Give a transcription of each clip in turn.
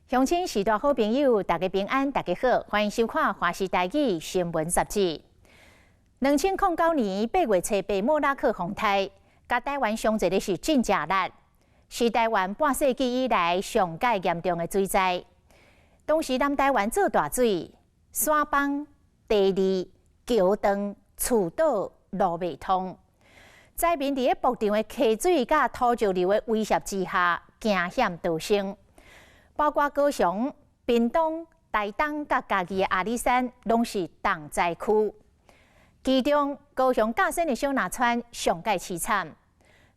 鄉親序大好朋友，大家平安，大家好，歡迎收看《華視台語新聞雜誌》。2009年8月初八，莫拉克風颱，共台灣傷濟的是真正力，是台灣半世紀以來上蓋嚴重的水災。當時南台灣做大水，山崩、地裂、橋斷、厝倒、路袂通，災民佇咧爆漲的溪水佮土石流的威脅之下，驚險逃生。包括高雄、屏東、台東佮嘉義的阿里山，攏是重災區。其中，高雄甲仙的小林村上蓋淒慘，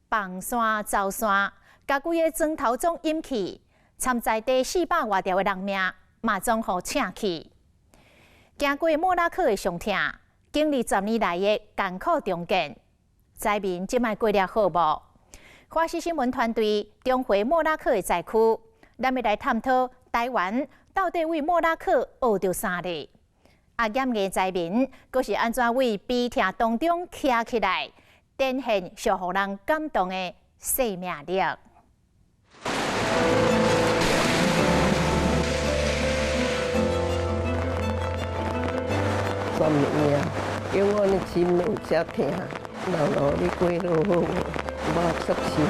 崩山、走山，共規个磚頭總淹去，參在地400外條的人命嘛總予請去。經過莫拉克的傷痛，經歷10年來的艱苦重建，災民這擺過了好無？華視新聞團隊重回莫拉克的災區。咱欲來探討台灣到底對莫拉克學著啥咧？啊，掩礙災民，閣是按怎對悲痛當中徛起來，展現上予人感動的生命力。算命，永遠的心有遮疼，老老你過落好無？我足心。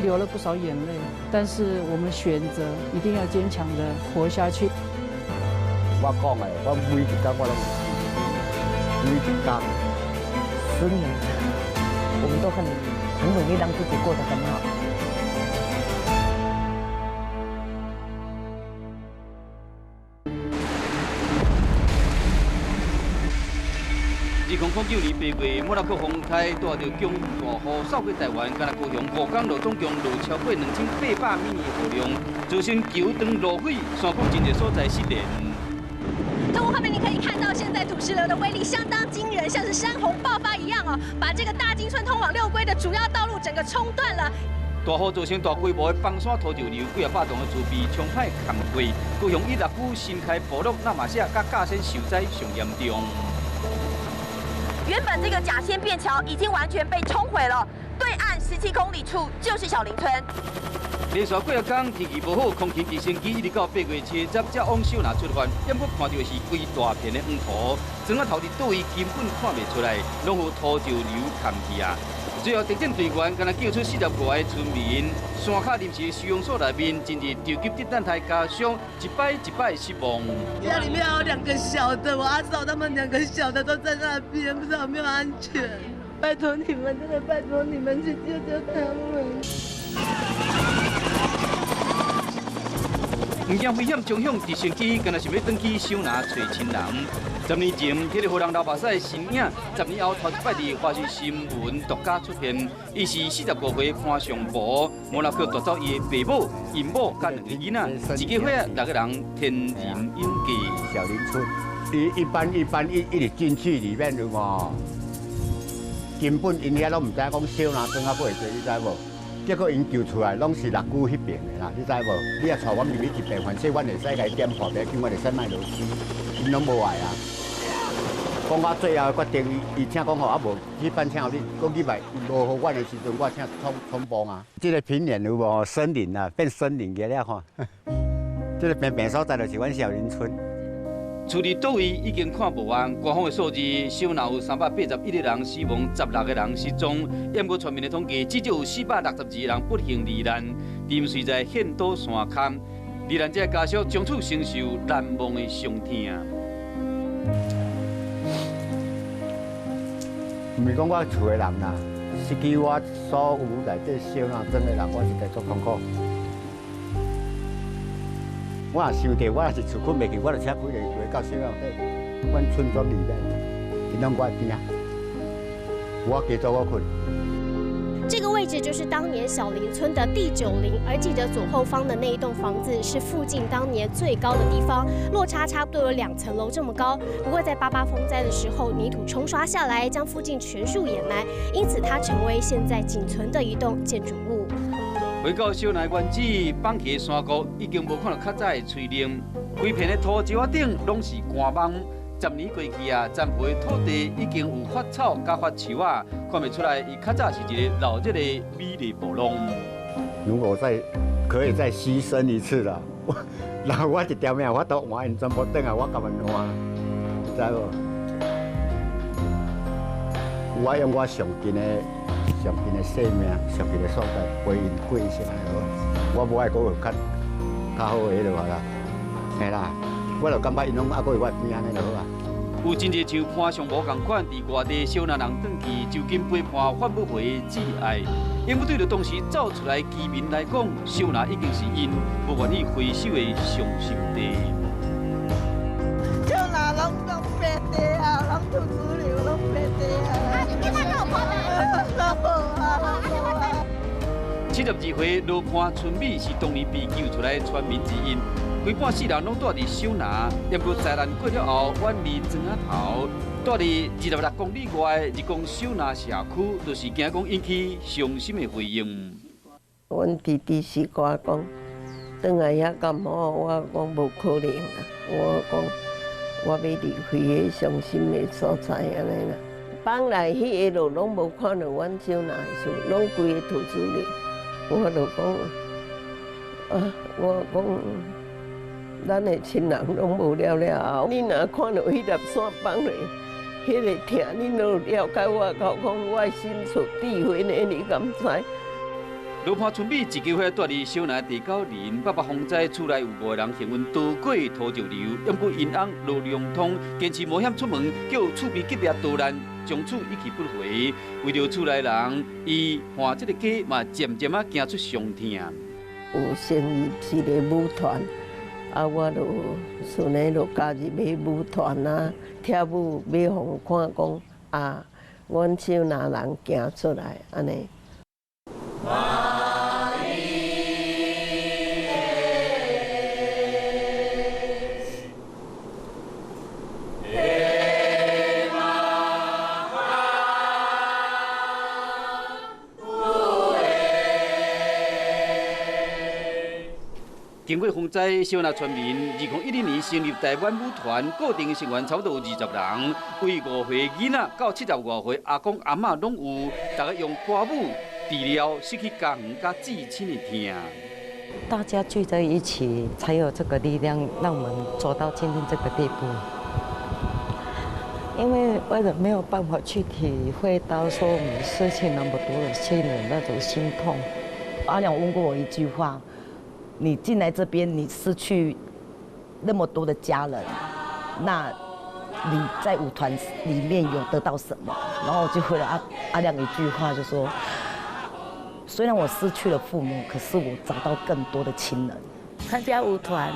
流了不少眼淚，但是我們選擇一定要堅強的活下去。我講的，我每一天我攏每一天， 10年，我們都很努力讓自己過得很好。2009年8月，莫拉克風颱帶著強大雨掃過台灣，干焦高雄五工路總共落超過2800米的雨量，造成橋斷路毀，山谷真濟所在失聯。透過畫面你可以看到，現在土石流的威力相當驚人，像是山洪爆發一樣哦，把這個大金村通往六龜的主要道路整個沖斷了。大雨造成大規模的崩山土石流，幾仔百棟的厝被沖歹崁過。高雄以六龜新開部落、那瑪夏佮甲仙受災上嚴重。原本這個甲仙便橋已經完全被沖毀了，對岸17公里處就是小林村。連續幾仔工天氣無好，空勤直升機一直到8月7日才往小林出發。不過看到的是規大片的黃土，磚仔頭佇佗位根本看袂出來，攏予土石流崁去啊！最後特戰隊員干焦救出45個村民，山跤臨時收容所內面，真是著急佇等待家屬，一擺一擺失望。家裡面有兩個小的，我阿嫂他們兩個小的都在那邊，不知道有沒有安全。拜託你們，真的拜託你們去救救他們。毋驚危險衝向直升機，干焦想欲轉去小林揣親人。10年前，彼個予人流目屎的身影，10年後頭一擺佇華視新聞獨家出現。伊是45歲潘尚博，莫拉克奪走伊的爸母、陰某佮兩個囡仔，一家伙仔6個人天人永隔。小林村，伊一般一般一一直進去裡面有無？根本𪜶遐攏毋知影講小林村猶閣會做，你知無？結果𪜶救出來攏是六龜彼邊的啦，你知無？你若帶阮入去一邊，反正阮會使共伊點破，袂要緊，阮會使莫落死，𪜶攏無愛啊。講到最後的決定，伊請講吼，啊無，彼擺請予你，講入來無予阮的時陣，我請衝衝崩啊！這個平原有無森林啊，變森林去了看。這個平平所在就是阮小林村。厝佇佗位已經看無啊！官方的數字，小林有381個人死亡，16個人失蹤。毋過全面的統計，至少有462人不幸罹難，沉睡在獻島山崁。罹難者家屬從此承受難忘的傷痛。毋是講我厝的人啦，實際我所有內底小林村的人，我實在足痛苦。我若想著，我若是厝睏袂去，我就車開就會到小林底，阮村莊裡面，𪜶攏我邊仔，我加做我睏。這個位置就是當年小林村的第九林，而記者左後方的那一棟房子是附近當年最高的地方，落差差不多有2層樓這麼高。不過在88風災的時候，泥土沖刷下來，將附近全數掩埋，因此它成為現在僅存的一棟建築物。回到小林原址，放棄的山谷已經無看到較早的翠綠。规片的土石仔顶拢是干网。10年过去啊，全部的土地已经有发草佮发树啊，看袂出来，伊较早是一个闹热的美丽部落。如果再可以再牺牲一次啦，我，然后我一条命我都换𪜶全部转来，我甘愿换，知无？我用我上近的、上近的生命、上近的所在陪𪜶过一生就好。我无爱阁有较较好的彼落啦，嘿啦。我就感觉𪜶拢犹阁伫我边按呢就好啊。有真济像潘尚无仝款，伫外地小南人转去，就近陪伴返不回的挚爱。因为对著当时走出来居民来讲，小南已经是𪜶无愿意回首的伤心地。小南拢拢白地啊，拢土石流，拢白地啊。啊，你这摆敢有看到？无啊，无啊。72岁罗潘春美是当年被救出来的村民之一。规半世人拢蹛伫小南，毋过灾难过了后，远离庄仔头，蹛伫26公里外的日光小南社区，就是惊讲引起伤心的回应。阮弟弟是甲我讲，转来遐敢好？我讲无可能啦，我讲我欲离开彼伤心的所在按呢啦。放来彼个路拢无看著阮小南的厝，拢规个土石流。我就讲啊，我讲。咱的亲人拢无了了后，你若看著彼粒山放落，彼个疼，你拢了解我，讲我的心事智慧呢？你敢知？罗潘春美一家伙蹛伫小南第九林，八八风灾，厝内有5个人幸运逃过土石流，毋过𪜶翁罗良通坚持冒险出门，叫厝边隔壁逃难，从此一去不回。为著厝内人，伊换这个家嘛，渐渐仔行出伤痛。有成立一个舞团。啊，我就顺呢就加入彼舞团啊，跳舞欲予看讲啊，阮小南人行出来按呢。经过风灾，小南村民2010年成立台湾舞团，固定成员差不多有20人，为5岁囡仔到75岁阿公阿嬷拢有，大家用歌舞治疗失去家园佮至亲的疼。大家聚在一起，才有这个力量，让我们走到今天这个地步。因为外人没有办法去体会到说我们失去那么多的亲人那种心痛。阿亮问过我一句话。你进来这边，你失去那么多的家人，那你在舞团里面有得到什么？然后我就回了阿亮一句话，就说：虽然我失去了父母，可是我找到更多的亲人。参加舞团，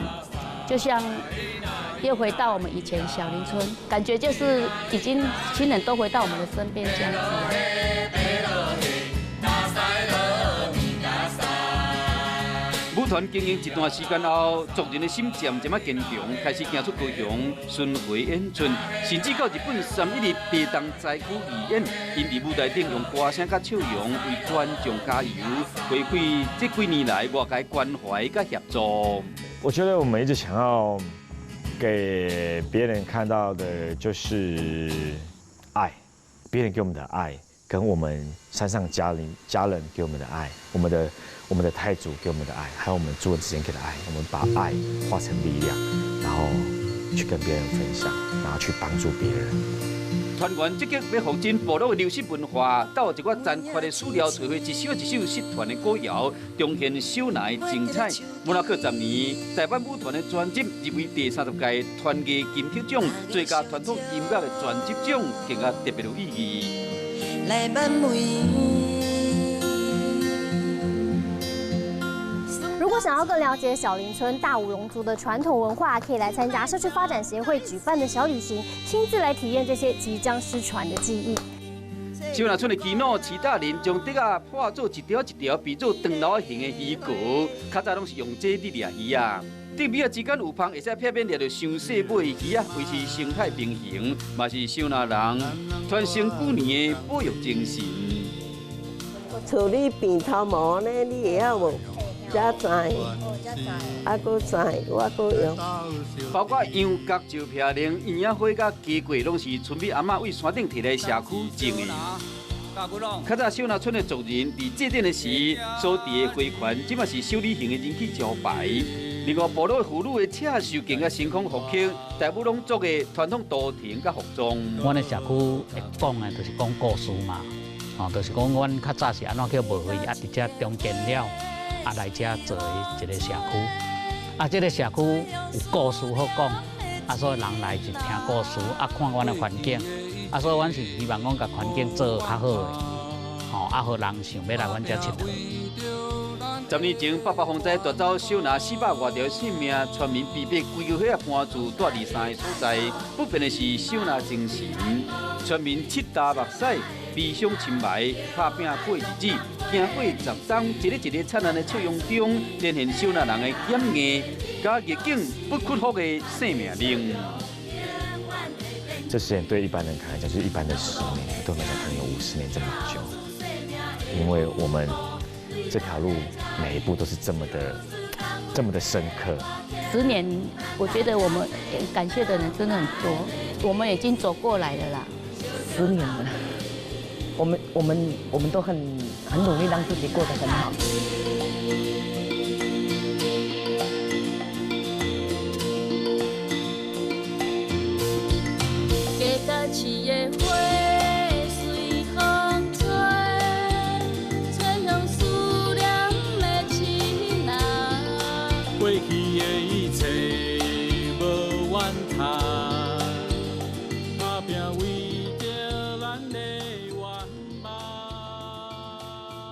就像又回到我们以前小林村，感觉就是已经亲人都回到我们的身边这样子。舞团经营一段时间后，族人的心渐渐仔坚强，开始行出高雄巡回演出，甚至到日本3.11地动灾区义演，𪜶伫舞台顶用歌声佮笑容为观众加油，回馈这几年来外界关怀佮协助。我觉得我们一直想要给别人看到的就是爱，别人给我们的爱，跟我们山上家人给我们的爱，我们的太祖给我们的爱，还有我们诸人之间给的爱，我们把爱化成力量，然后去跟别人分享，然后去帮助别人。团员积极欲复振部落的流失文化，斗一寡残缺的史料，找回一首一首失传的歌谣，重现小南的精彩。无那过10年，台湾舞团的专辑入围第30届团艺金曲奖最佳传统音乐的专辑奖，更加特别有意义。来挽回。如果想要更了解小林村大武龙族的传统文化，可以来参加社区发展协会举办的小旅行，亲自来体验这些即将失传的技艺。小南村的耆老徐大林将竹仔破做一条一条，变做长老形的鱼钩，较早拢是用这伫掠鱼啊。竹尾仔之间有芳，会使避免掠著伤细尾的鱼仔，维持生态平衡，嘛是小南人传承古年的保育精神。像你变头毛呢，你会晓无？遮知，啊，閣知，我閣用。包括羊角、石皮玲、圓仔花佮雞桂，攏是村美阿嬤為山頂提來社區種的。較早小林村的族人佇祭典的時所持的花環，這馬是小旅行的人氣招牌。另外，部落婦女的刺繡更加星空復興，大武攏族的傳統圖騰佮服裝。阮的社區會講的，就是講故事嘛，哦，就是講阮較早是按怎叫無去，啊，佇遮重建了，啊，來遮做的一个社區，啊，這个社區有故事好講，啊，所以人來是聽故事，啊，看阮的環境，啊，所以阮是希望講共環境做較好的，吼，啊，予人想欲來阮遮𨑨迌。10年前，八八風災奪走小林400外條性命，村民被迫規家伙仔搬住蹛佇三个所在。不變的是小林精神，村民拭焦目屎，悲傷深埋，拍拚過日子，行過10冬，一个一个燦爛的笑容中，展現小林人的堅毅，佮逆境不屈服的生命力。這10年對一般人看來講，就是一般的十年，對我們來講可能有50年這麼久，因為我們這條路每一步都是這麼的、這麼的深刻。 10年，我覺得我們感謝的人真的很多，我們已經走過來了啦。十年了，我們都很努力，讓自己過得很好。